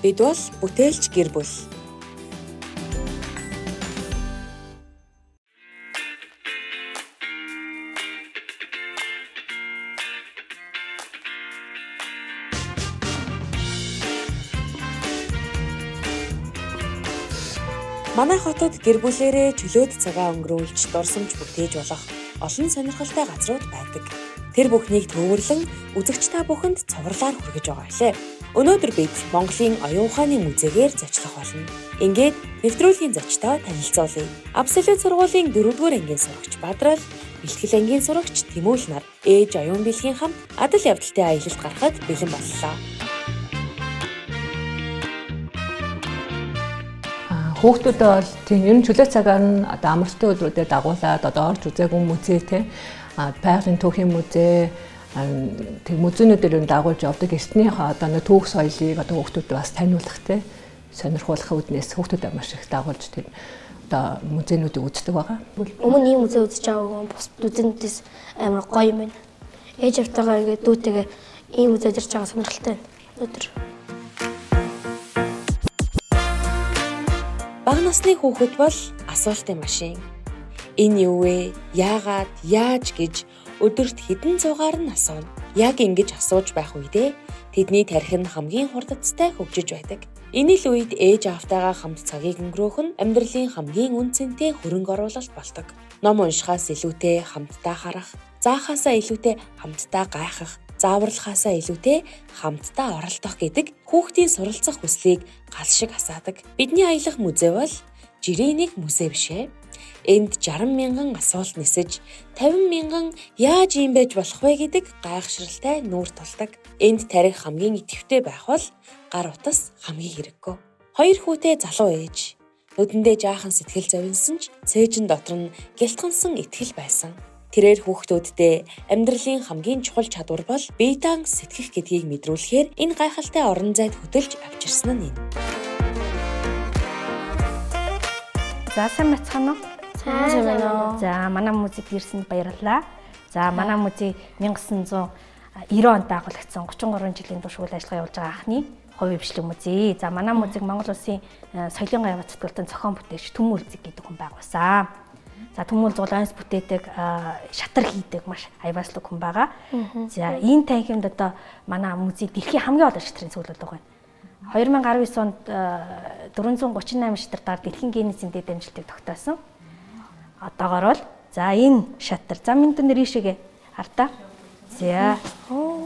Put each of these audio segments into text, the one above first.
Бид бол бүтээлч гэр бүл. Манай хотод гэр бүлээрээ чөлөөт цагаа өнгөрүүлж дурсамж бүтээж болох олон сонирхолтой газрууд байдаг. Тэр бүхнийг төвөрлөн үзэгч та бүхэнд цувралаар хүргэж байгаа билээ. Өнөөдөр бид Монголын оюун ухааны музейгээр зочлох болно. Ингээд нэвтрүүлгийн зочтой танилцуулъя. Абсолют сургуулийн 4-р ангийн сурагч Бадрал, бэлтгэл ангийн сурагч Тэмүүл нар ээж оюун бэлгийн хамт адал явдалтай аялалд гарахад бэлэн боллоо. Хүүхдүүдээ бол тийм ер нь чөлөө цагаар нь одоо амралтын өдрүүдэд дагуулад одоо орж үзээгүй музей те байгалийн түүхийн музей тэг музейнүүдээр ер нь дагуулж явдаг. Эртнийхээ одоо нэг түүх соёлыг одоо хүүхдүүдэд бас таниулах те сонирхуулах үүднээс хүүхдүүдэд маш их дагуулж тийм одоо музейнүүдийг үздэг байгаа. Өмнө ийм музей үзэж байгаагүй бус музейнүүдээс амар гоё юм байна. Ээж автайгаа ингээд дүүтэйгээ ийм музейд ирж байгаа сонирхолтой байна. Өнөөдөр Бага насны хүүхэд бол асуултын машин. Энэ юу вэ? Яагаад? Яаж гэж өдөрт хэдэн зуугаар нь асууна. Яг ингэж асууж байх үедээ тэдний тархи нь хамгийн хурдацтай хөгжиж байдаг. Энэ л үед ээж аавтайгаа хамт цагийг өнгөрөөх нь амьдралын хамгийн үн цэнтэй хөрөнгө оруулалт болдог. Ном уншихаас илүүтэй хамтдаа харах, заахаасаа илүүтэй хамтдаа гайхах, зааварлахаасаа илүүтэй хамтдаа оролдох гэдэг хүүхдийн суралцах хүслийг гал шиг асаадаг. Бидний аялах музей бол жирийн нэг музей биш ээ. Энд 60 мянган асуулт нисэж 50 мянган яаж ийм байж болох вэ гэдэг гайхшралтай нүүр тулдаг. Энд тарих хамгийн идэвхтэй байх бол гар утас хамгийн хэрэггүй. Хоёр хүүтэй залуу ээж нүдэндээ жаахан сэтгэл зовинсан ч цээжин дотор нь гялтгансан итгэл байсан. Тэрээр хүүхдүүддээ амьдралын хамгийн чухал чадвар бол бие даан сэтгэх гэдгийг мэдрүүлэхээр энэ гайхалтай орон зайд хөтөлж авчирсан нь энэ. За сайн байцгаана уу? Сайн байна уу? За манай музейд ирсэнд баярлалаа. За манай музей 1990 онд байгуулагдсан 33 жилийн турш үйл ажиллагаа явуулж байгаа анхны хувийн бичлэг музей. За манай музейг Монгол улсын соёлын гай явц зохион бүтээлч Түмэн Үлзэг гэдэг хүн байгуулсан. За Түмэн Үлзэг бол онц бүтээдэг, шатар хийдэг маш аявааслаг хүн байгаа. За энэ танхимд одоо манай музей дэлхийн хамгийн олон шатрын цуглуулга байна. 2019 онд 438 шатар даар дэлхийн Гиннесийн дэд амжилтыг тогтоосон. Одоогор бол за энэ шатар. За минь дэн ийшээгээ хартаа. За.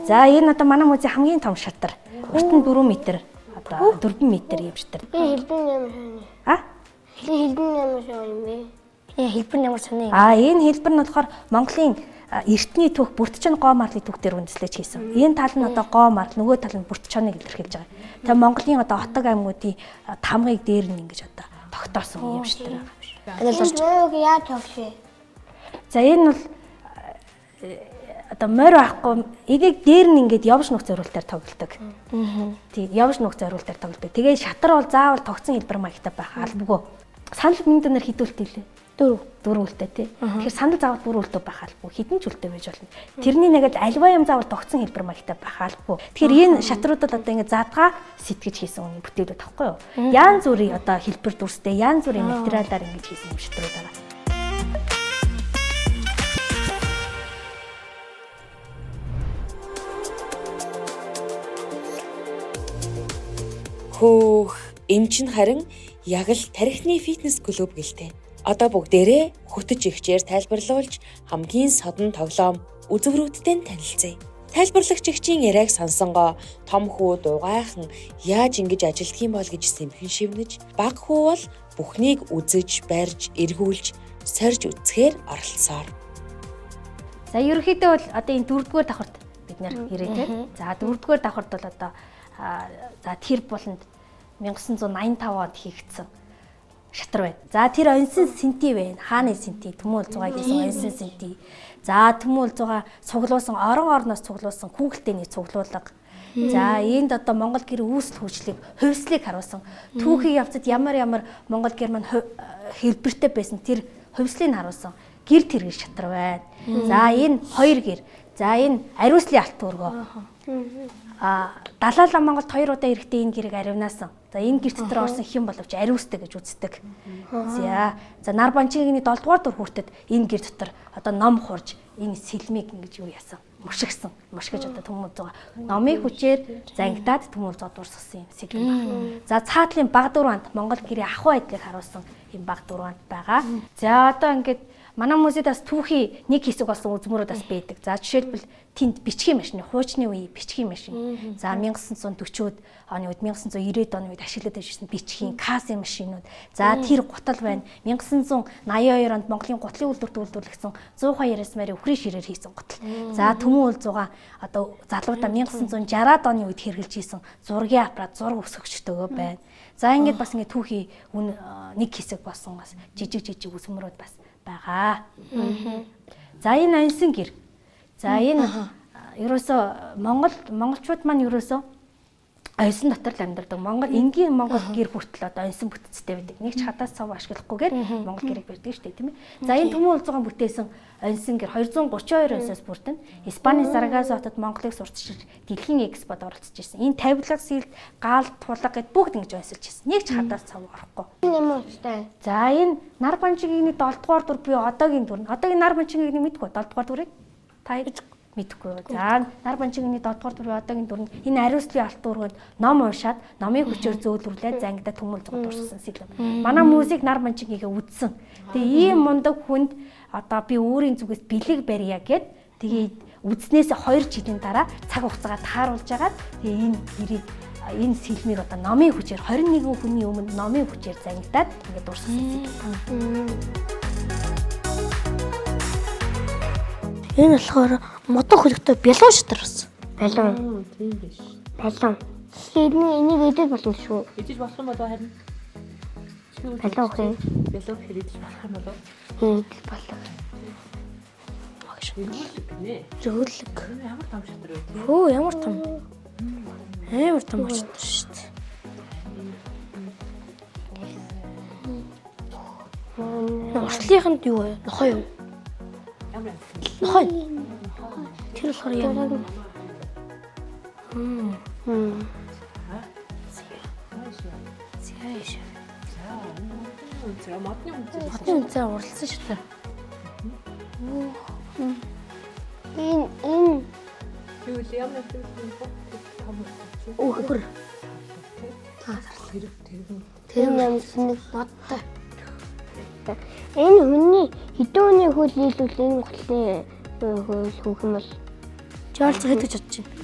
За энэ одоо манай музей хамгийн том шатар. Урт нь 4 м, одоо 4 м юм шатар. Энэ хэлбэр нь ямар сони? А? Энэ хэлбэр нь ямар сони юм бэ? Энэ хэлбэр нь ямар сони юм? А энэ хэлбэр нь болохоор Монголын эртний түүх бүртчон гоо марлын түүх дээр үндэслэж хийсэн. Энэ тал нь одоо гоо марл, нөгөө тал нь бүртчоныг илэрхийлж байгаа. Тэгээ Монголын одоо отог аймагуудын тамгыг дээр нь ингэж одоо тогтоосон юм шатар байгаа. Энэ морийг яаж тоглох вэ? За энэ бол одоо морь байхгүй энийг дээр нь ингээд явж нүх зориултаар тоглодог. Тийм, явж нүх зориултаар тоглодог. Тэгээ шатар бол заавал тогтсон хэлбэр маягтай байх албагүй. Санал минь дэнэр хідүүлт илээ. Дөрөв үлдээ тий. Тэгэхээр санал заавал бүр үлдээ байх албагүй. Хідэн ч үлдээ байж болно. Тэрний нэг л альва юм заавал тогтсон хэлбэр маягтай байх албагүй. Тэгэхээр энэ шатруудад одоо ингэ задгаа сэтгэж хийсэн үний бүтээлүүд тахгүй юу? Янз бүрийн одоо хэлбэр дүрстэй, янз бүрийн материалаар ингэж хийсэн юм шатрууд байгаа. Хөөх, эн чинь харин яг л тархины фитнес клуб гэлтэй. Одоо бүгдээрээ хөтөч эгчээр тайлбарлуулж хамгийн содон тоглоом үзүүрүүдтэй нь танилцъя. Тайлбарлагч эгчийн яриаг сонсонгоо том хүү дугайхан яаж ингэж ажилдах юм бол гэж сэмхэн шивнэж, бага хүү бол бүхнийг үзэж, барьж, эргүүлж, сорж үзэхээр оролцсоор. За ерөнхийдөө бол одоо энэ дөрөвдүгээр давхарт бид нэр ирээ те. За дөрөвдүгээр давхарт бол одоо за тэр буланд 1985 онд хийгдсэн шатар байна. За тэр онсын сэнти байна. Хааны сэнти, Түмэн Үлзугаа хийсэн онсын сэнти. За Түмэн Үлзугаа цуглуулсан орон орноос цуглуулсан хүүхэлдээний цуглуулга. За энд одоо Монгол гэр үүсэл хөгжлийг, хувьслыг харуулсан. Түүхийн явцад ямар ямар Монгол гэр маань хэлбэртэй байсан тэр хувьслыг харуулсан. Гэр тэрэг шатар байна. За энэ хоёр гэр. За энэ ариуслын алт өргөө. Далаалаа Монголд 2 удаа ирэхдээ энэ гэрийг аривнаасан. За энэ гэр дотор орсон хэн боловч ариустай гэж үздэг. За нар банчигийн 7 дугаар дүр хүртэд энэ гэр дотор одоо ном хурж энэ сэлмийг ингэж юу яасан. Мушигсан. Мушгиж одоо түмэн зугаа. Номын хүчээр зангидаад түмэн зугаа дуурсгасан юм сэлэм байна. За цаатлын баг дөрвөнд Монгол гэрийн ахуй байдлыг харуулсан юм баг дөрвөнд байгаа. За одоо ингээд манай музейд бас түүхий нэг хэсэг болсон үзмөрүүд бас байдаг. За жишээлбэл тэнд бичгийн машин, хуучны үеийн бичгийн машин. За 1940-од оны үед 1990-ад оны үед ашиглаад байсан бичгийн кассын машинууд. За тэр гутал байна. 1982 онд Монголын гутлын үйлдвэрт үйлдвэрлэгдсэн 102 эсмэрийн үхрийн ширээр хийсэн гутал. За Түмэн уулзууга одоо залуудаа 1960-ад оны үед хэрэглэж исэн зургийн аппарат, зураг өсгөгчтэйгөө байна. За ингээд бас ингээд түүхий нэг хэсэг болсон бас жижиг жижиг үзмөрүүд бас байгаа. За энэ ансан гэр. За энэ ерөөсөө монголчууд маань ерөөсөө оюусан дотор л амьдардаг. Монгол энгийн монгол гэр хүртэл одоо оюусан бүтцтэй байдаг. Нэг ч хадаас цав ашиглахгүйгээр монгол гэрийг барьдаг шүү дээ, тийм ээ. За энэ Түмэн уулзуугаан бүтээсэн оюусан гэр 232 онсоос бүрдэн. Испаний Сарагаса хотод Монголыг сурталчилж дэлхийн экспод оролцож ирсэн. Энэ тавилга, сэлд, гаал, тулга гэд бүгд ингэж онсолж ирсэн. Нэг ч хадаас цав орохгүй. Ямар үстэй. За энэ нар банчигийн 7 дугаар дүр буюу одоогийн дүр. Одоогийн нар банчигийн мэдгүй 7 дугаар дүрийг та мэдгүй. За нар банчигийн 7 дугаар дүр одоогийн дүр нь энэ ариуслын алт дүүргэнд ном уншаад номын хүчээр зөөлрүүлээд зангидаа түмэл зугаа дурссан сэлэм. Манай музейг нар банчигийг үдсэн. Тэгээ ийм мундаг хүнд одоо би өөрийн зүгээс бэлэг барья гэд тэгээ үдснээс 2 жилийн дараа цаг хугацаагаа тааруулж агаад тэгээ энэ гэрийг энэ сэлмийг одоо номын хүчээр 21 хүний өмнө номын хүчээр зангидаад ингээд дурссан сэлэм. Энэ болохоор модон хөлөгтэй бялуун шатар болсон. Балуун. Тийм биш. Балуун. Энийг идэж болно шүү. Идэж болох юм болов харин? Балуун хэ. Бялуун хэр идэж болох юм болов? Идэж болох. Эргүүлэг гинэ. Эргүүлэг. Ямар том шатар вэ? Хөө ямар том. Амар том шатар шүү дээ. Уртлынханд юу вэ? Нохой юу? Ямар юм? Нохой. Тэр болохоор ямар юм? Зяаш. За модны үнцээ. Модны үнцээ уралсан шүү дээ. Энэ юу л ямар юм бэ? Том өхөр. Тэр Тэр юм модтой. Энэ хүний хэдэн хүний хөл нийлүүл энэ гутлын хөл хөөх юм бол жаалц хэд гэж бодож байна.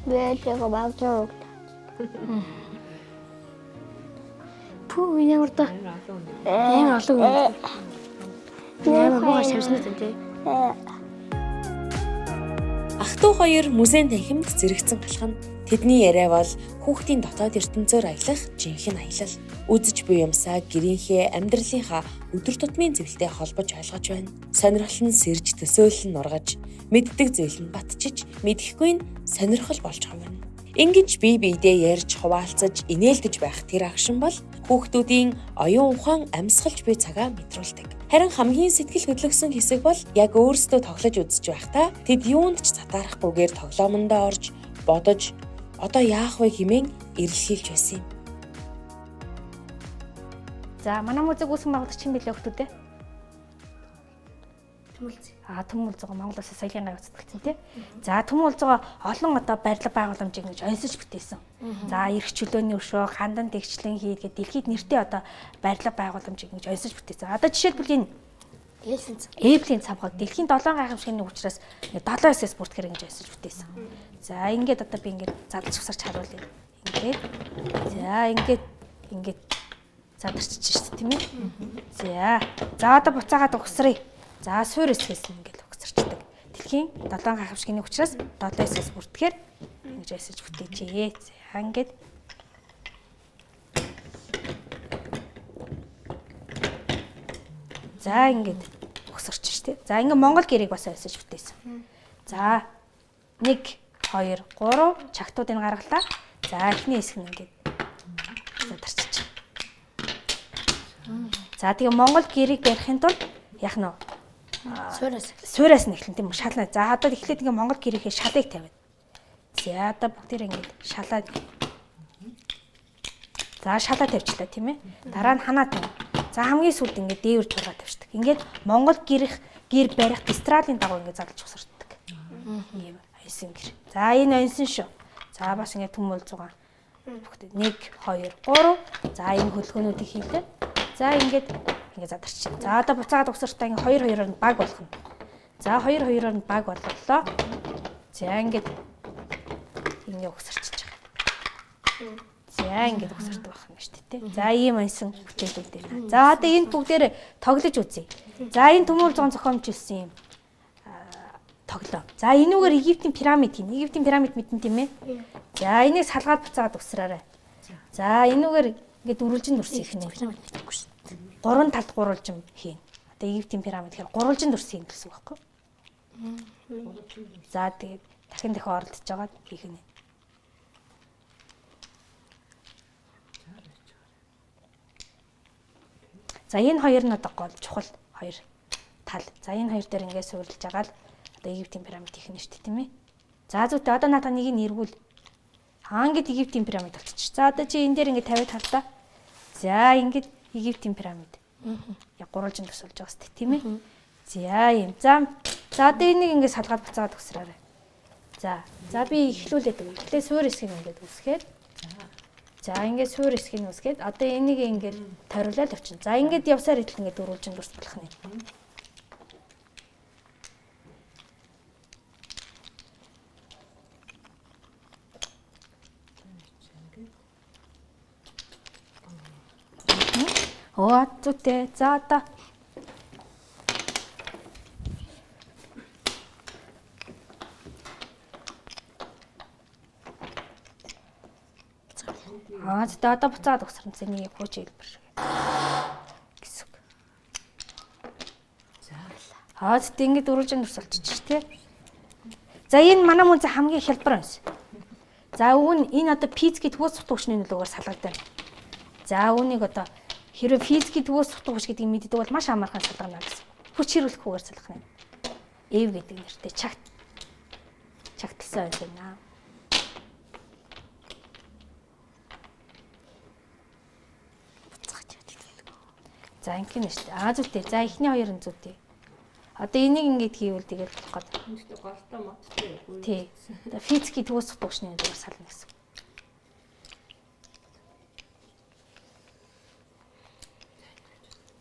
Бэлэг багжаа. Пүү ямар да. Амар олон хүн. Амар буугаар шавьснаа тий. Ах トゥ хоёр музейн танхимд зэрэгцэн алхана. Тэдний яриа бол хүүхдийн дотоод ертөнцөөр аялах жинхэнэ аялал. Үзэж буй юмсаа гэрийнхээ амьдралынхаа өдөр тутмын зүйлтэй холбож ойлгож байна. Сонирхол нь сэрж, төсөөлөл нь ургаж, мэддэг зүйл нь батчиж, мэдэхгүй нь сонирхол болж ховорно. Ингэж бие биедээ ярьж, хуваалцаж, инээлдэж байх тэр агшин бол хүүхдүүдийн оюун ухаан амьсгалж буй цагаа мэдрүүлдэг. Харин хамгийн сэтгэл хөдлөсөн хэсэг бол яг өөрсдөө тоглож үзэж байхдаа тэд юунд ч затаарахгүйгээр тоглоомондоо орж, бодож, одоо яах вэ хэмээн эрэлхийлж байсан юм. За манай музейг үүсгэн байгуулагч хэн билээ хүүхдүүд ээ? Түмэн уулзгаа Монгол Улсын соёлын гай үзэтгэлцэн тий. За Түмэн уулзгаа олон одоо барилга байгууламжийг ингэж онсож бүтээсэн. За эрх чөлөөний өшөө, хандан тэгчлэн хийгээд дэлхийд нэртэй одоо барилга байгууламжийг ингэж онсож бүтээсэн. Одоо жишээлбэл энэ Эйфлийн цавхаг дэлхийн 7 гайхамшигны учраас 79-с бүртгэхээр ингэж онсож бүтээсэн. За ингээд одоо би ингээд задлж усарч харуулъя. Ингээд за ингээд задарчиж шүү дээ тийм ээ. За за одоо буцаагаад угсрая. За суур хэсгээс ингээд угсарчдаг. Дэлхийн 7 гайхамшигны учраас 79-с бүртгэхээр ингэж айсаж бүтээжээ. За ингээд за ингээд угсарч штэ. За ингээд Монгол гэрийг бас айсаж бүтээсэн. За 1 2 3 чагтуудыг гаргалаа. За эхний хэсэг нь ингээд задарчиж. За тэгээ Монгол гэрийг барихын тулд яах нь вэ? Суураас нь эхлэн тийм үү шална. За одоо эхлээд ингээ Монгол гэрийнхээ шалыг тавина. За одоо бүгдээр ингээд шалаад. За шалаа тавьчлаа тийм ээ. Дараа нь ханаа тавина. За хамгийн сүүлд ингээд дээвэр чулгаа тавьчихдаг. Ингээд Монгол гэрэх гэр барих дистралын дагуу ингээд задлж угсардаг. Ийм оньсон гэр. За энэ оньсон шүү. За бас ингээд төмөл зугаан. Бүгд 1 2 3. За ийм хөдөлгөөнүүдийг хийлээ. За ингээд ингээд задарч. За одоо буцаагаад угсартаа ингээд 2 2-оор нь баг болгоно. За 2 2-оор нь баг болголоо. За ингээд ингээд угсарчиж байгаа. За ингээд угсардаг байх юм шүү дээ. За ийм оньсон бүтээлүүд байна. За одоо энэ бүгдээр тоглож үзье. За энэ төмөл зугаан зохиомжилсан юм тоглоом. За энүүгээр Египтийн пирамид хийнэ. Египтийн пирамид мэдэн тийм ээ. За энийг салгаад буцаагаад угсраарай. За энүүгээр ингээд дөрвөлжин дүрс хийх нэ. Гурван талд гурвалжин хийнэ. Одоо Египтийн пирамид гэхээр гурвалжин дүрс хийнэ гэсэн үг байхгүй юу? За тэгээд дахин дахин оролдож байгаад хийх нэ. За энэ хоёр нь одоо гол чухал хоёр тал. За энэ хоёр дээр ингээд суурилж байгаа л одоо Египтийн пирамид хийх нь шүү дээ тийм ээ. За зүйтэй одоо надад нэг нь эргүүл. Аа ингээд Египтийн пирамид болчих. За одоо чи энэ дээр ингээд тавиад хар та. За ингээд Египтийн пирамид. Яг гурвалжин төс болж байгаа сте тийм ээ. За юм. За за одоо энийг ингээд салгаад буцаагаад өсрөөрэй. За за би эхлүүлээд өгье. Тэгэхээр суур хэсгийг ингээд үсгээд. За ингээд суур хэсгийг үсгээд одоо энийг ингээд тойруулаад явчихна. За ингээд явсаар идэл ингээд дөрвөлжин дүрс болох нэ. Оо зүйтэй. За одоо аа зүйтэй одоо буцаад угсарна. Зэний хууч хэлбэр шиг гэсэн үг. Аа зүйтэй ингээд дөрвөлжин дүрс болчих тий. За энэ манай музей хамгийн хялбар байсан. За үүн энэ одоо физикийн төгөөс сутгуугчны нөлөөгөөр салгагдана. За үүнийг одоо хэрвээ физикийн төгөөс сутгуугч гэдгийг мэддэг бол маш амархан салгана гэсэн. Хүч хэрэглэхгүйгээр салгана. Эв гэдэг нэртэй чагт чагталсан байна. За ингэнэ шүү дээ. Аа зүйтэй. За эхний хоёр нь зүйтэй. Одоо энийг ингэж хийвэл тэгэл болох гээд. Голтой модтой юу? Тий. Физикийн төгөөс сутгуугчны нөлөөгөөр сална гэсэн.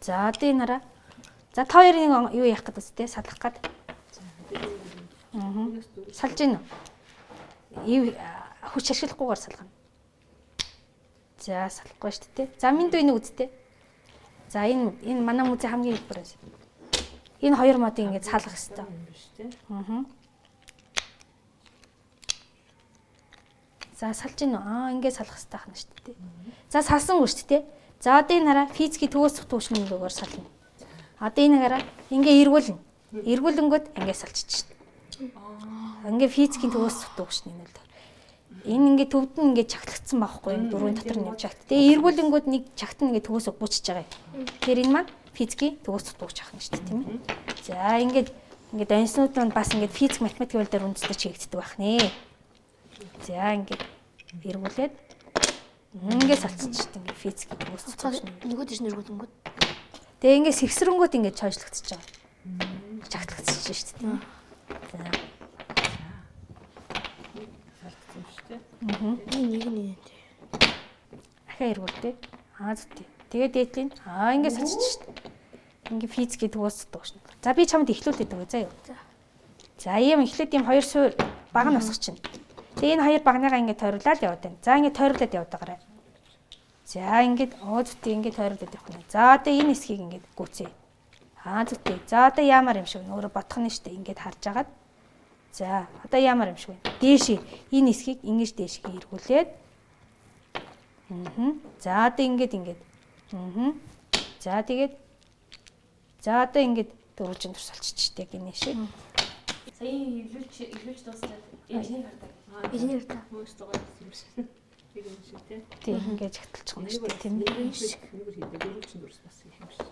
За одоо энэ хараа. За та хоёрын юу яах гээд үстэй салах гээд. Аа. Салж гин үү? Хүч ашиглахгүйгээр салгана. За салахгүй шүү дээ. За минь дүү энийг үзтээ. За энэ манай музей хамгийн их бүр. Энэ хоёр модыг ингэж салгах хэрэгтэй. Аа. За салж гин үү? Аа ингэ салах хэрэгтэй байна шүү дээ. За салсангүй шүү дээ. За одоо энэ хараа физикийн төгөөс сутгуугчны нөлөөгөөр сална. Одоо энэ хараа ингээ эргүүлнэ. Эргүүлэнгүүт ингээ салчиж шин. Ингээ физикийн төгөөс сутгуугчны нөлөөр. Энэ ингээ төвд нь ингээ чагтлагдсан байхгүй юу? Дөрвөн дотор нэг чагт. Тэгээ эргүүлэнгүүт нэг чагт нь ингээ төгөөсөө буучж байгаа юм. Тэгэхээр энэ маань физикийн төгөөс сутгуугч ахна шүү дээ, тийм ээ. За ингээд ингээд онцнууд нь бас ингээд физик математик хэл дээр үндэслэж хийгддэг байх нэ. За ингээд эргүүлээд ингээд салцсан шүү дээ. Ингээд физикийн төгөөс сутгуугч. Нөгөө тийш нэргүүлэнгүүд. Тэгээ ингээд сэгсрэнгүүт ингээд чойжлогдож байгаа. Чагтлагдсан шүү дээ. За. Салгацсан шүү дээ. Нэг нэг. Ахаа эргүүлдэ. Аа зүйтэй. Тэгээ дээдлийн аа ингээд салчих шүү дээ. Ингээд физикийн төгөөс сутгуугч. За би чамд эхлүүлээд өгье заа юу. За ийм эхлээд ийм хоёр суур баг нь босгох чинь. Тэгээ энэ хоёр багныгаа ингээд тойруулаад яваад байна. За ингээд тойруулаад яваад байгаарай. За ингээд оо зүйтэй ингээд тойруулаад явах нь. За одоо энэ хэсгийг ингээд гүцээ. Аа зүйтэй. За одоо яамар юм шиг өөрөө бодох нь шүү дээ. Ингээд харж агаад. За одоо яамар юм шиг байна. Дээшээ энэ хэсгийг ингэж дээшгээ эргүүлээд. Аа. За одоо ингээд ингээд. Аа. За тэгээд за одоо ингээд дөрвөлжин дүрс болчих шүү дээ гинэ шиг. Сая илүүлж дуусчаад ээжний хартаа. Эзний хартаа. Хөөс зугаа юм шиг. Нэг юм шиг тий. Тийм ингээд чагталчих юм шүү дээ тийм ээ. Нэг хийдэг дөрвөлжин дүрс бас их юм шиг.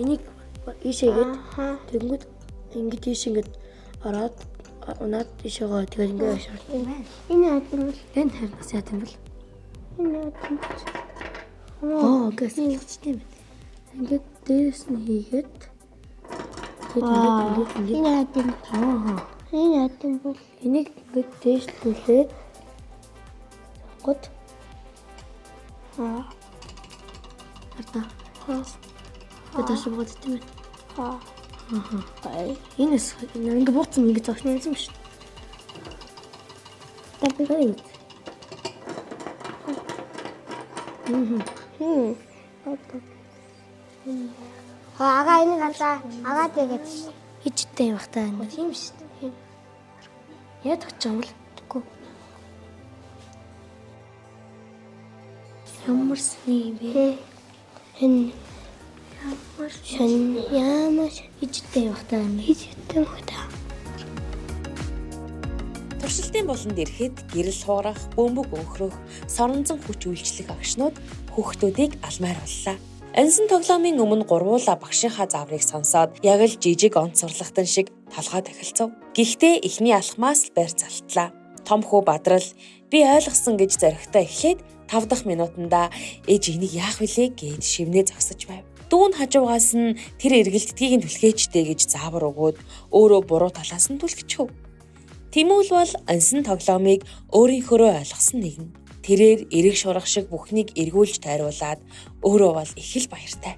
Энийг ийшээгээд тэгэнгүүт ингэж ийш ингэж ороод унаад ийшээгаа тэгээд ингэ явшаа. Энэ яа юм бол? Энэ харин бас яа юм бол? Энэ яа юм бол? Оо, гэс хэлчихтэй юм байна. Ингээд дээрээс нь хийгээд тэгээд ингээд ингээд энэ яа юм? Аа. Энэ яа юм бол? Энийг ингээд дээшлүүлээд гот. Аа. Ардаа. Тэгээд доош буугаад идэв юм. Аа. Энэ ингэ бууцсан ингэ зогссон юм шүү. Тэ би. Ага энийг алаа. Ага тэгээд хижтэй юм бах та энэ. Тийм шүү дээ. Яа төгч юм бол? Тэггүй. Ямар сони юм бэ? Энэ ямар сони ямар хижтэй юм бах та энэ. Хижтэй юм бах та. Туршилтын болонд ирэхэд гэрэл хуурах, бөмбөг өнхрөх, соронзон хүч үйлчлэх агшнууд хүүхдүүдийг алмаар боллаа. Онсон тоглоомын өмнө гурвуулаа багшийнхаа зааврыг сонсоод яг л жижиг онц сурлагтан шиг толгой тохилцов. Гэхдээ эхний алхмаас л байр залтлаа. Том хүү Бадрал би ойлгосон гэж зоригтой эхлээд 5 дахь минутанда ээж энийг яах вүлээ гэд шивнээ зогсож байв. Дүүн хажуугаас нь тэр эргэлтдгийг нь түлхээчтэй гэж заавар өгөөд өөрөө буруу талаас нь түлхчихв. Тэмүүл бол онсон тоглоомыг өөрийнхөөрөө ойлгосон нэгэн. Тэрээр эрэг шурах шиг бүхнийг эргүүлж тайруулад өөрөө бол их л баяртай.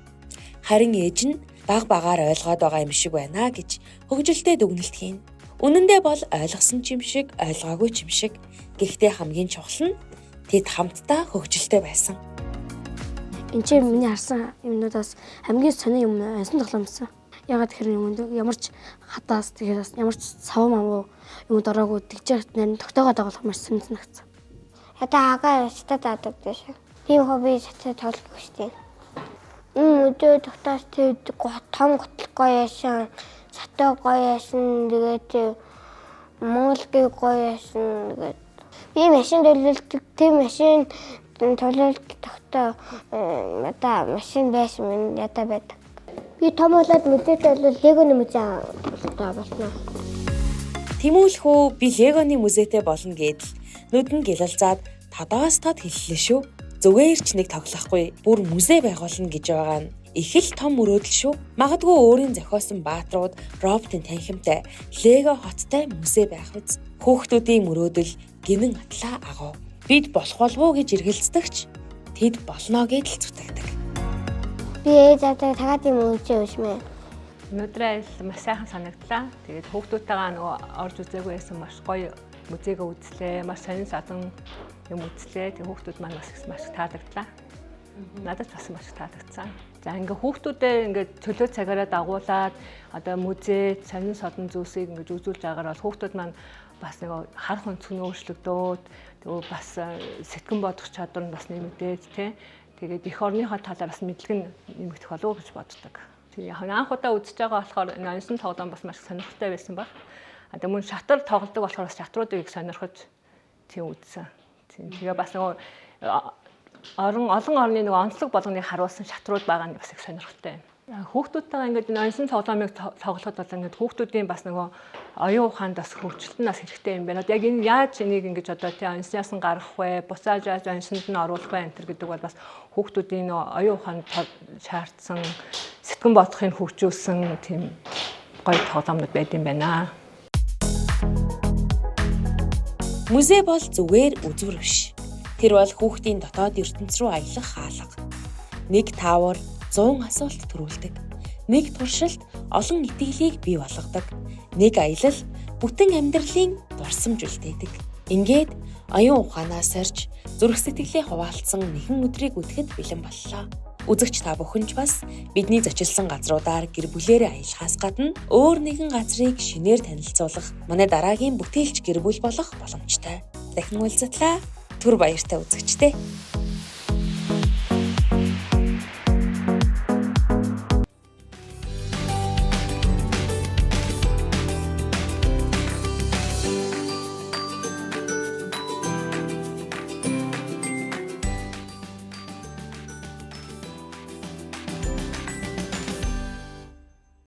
Харин ээж нь баг багаар ойлгоод байгаа юм шиг байна гэж хөгжилтэй дүгнэлт хийн. Үнэндээ бол ойлгосон ч юм шиг, ойлгоогүй ч юм шиг. Гэхдээ хамгийн чухал нь тэд хамтдаа хөгжилтэй байсан. Энд чинь миний харсан юмнуудаас хамгийн сони юм онсон тоглоом байсан. Ягаад гэхээр юм ямар ч хатаас тэгээд бас ямар ч сав мавуу юмуд ороогүй тэгж нарийн тогтоогоод байгаа болох маш сонир санагдсан. Одоо агаа шатаа заадаг байсан. Тийм хөө би шатаа тоглох шүү дээ. Өдөө тогтоос тэр том гутал гоё яасан, сатаа гоё яасан, тэгээд Монголгийн гоё яасан тэгээд би машин төлөөлдөг, тэр машин төлөөлдөг тогтоо одоо машин байсан минь ядаа байдаг. Би том болоод музейд бол Легоны музей одоо болно. Тэмүүлэх үү би Легоны музейтэй болно гэдэл нүдэн гялалзаад тодоос тод хэллээ шүү. Зүгээр ч нэг тоглохгүй бүр музей байгуулна гэж байгаа нь их л том мөрөөдөл шүү. Магадгүй өөрийн зохиосон баатрууд роботын танхимтай Лего хоттой музей байх үз. Хүүхдүүдийн мөрөөдөл гинэн атлаа агав. Бид болох болов уу гэж эргэлздэгч тэд болно гэдэл зүтгэдэг. Би ээж аваа тагаад юм музей уншмээ. Өнөөдрийн аялал маш сайхан санагдлаа. Тэгээд хүүхдүүдтэйгээ нөгөө орж үзээгүй байсан маш гоё музейгээ үзлээ. Маш сонин садан юм үзлээ. Тэгээд хүүхдүүд маань бас маш таалагдлаа. Надад бас маш таалагдсан. За ингээ хүүхдүүдээ ингээ чөлөө цагаараа дагуулад одоо музей, сонин содон зүйлсийг ингээ үзүүлж байгаагаар бол хүүхдүүд маань бас нэг харах өнцөг нь өөрчлөгдөөд тэгээ бас сэтгэн бодох чадвар нь бас нэмэгдээд тий. Тэгээд эх орныхоо талаар бас мэдлэг нь нэмэгдэх болов уу гэж боддог. Тэгээ яг анх удаа үзэж байгаа болохоор энэ онсон тоглоом бас маш сонирхолтой байсан баг. А тэгээ мөн шатар тоглодог болохоор бас шатруудыг их сонирхож тийм үзсэн. Тийм тэгээ бас нөгөө орон олон орны нөгөө онцлог болгоныг харуулсан шатрууд байгаа нь бас их сонирхолтой байна. Хүүхдүүдтэйгээ ингээд энэ онсон тоглоомыг тоглоход бол ингээд хүүхдүүдийн бас нөгөө оюун ухаанд бас хөгжилт нь бас хэрэгтэй юм байна. Яг энэ яаж энийг ингэж одоо тий онсноос нь гаргах вэ? Буцааж яаж онсонд нь оруулах вэ? Энэ төр гэдэг бол бас хүүхдүүдийн нөгөө оюун ухаанд шаардсан сэтгэн бодохыг хөгжүүлсэн тийм гоё тоглоомнууд байд юм байна. Музей бол зүгээр үзүүр биш. Тэр бол хүүхдийн дотоод ертөнц рүү аялах хаалга. Нэг таавар 100 асуулт төрүүлдэг. Нэг туршилт олон итгэлийг бий болгодог. Нэг аялал бүтэн амьдралын дурсамж үлдээдэг. Ингээд оюун ухаанаа сорж зүрх сэтгэлээ хуваалцсан нэгэн өдрийг үдэхэд бэлэн боллоо. Үзэгч та бүхэн ч бас бидний зочилсан газруудаар гэр бүлээрээ аялахаас гадна өөр нэгэн газрыг шинээр танилцуулах манай дараагийн бүтээлч гэр бүл болох боломжтой. Дахин уулзтлаа. Түр баяртай үзэгчдээ.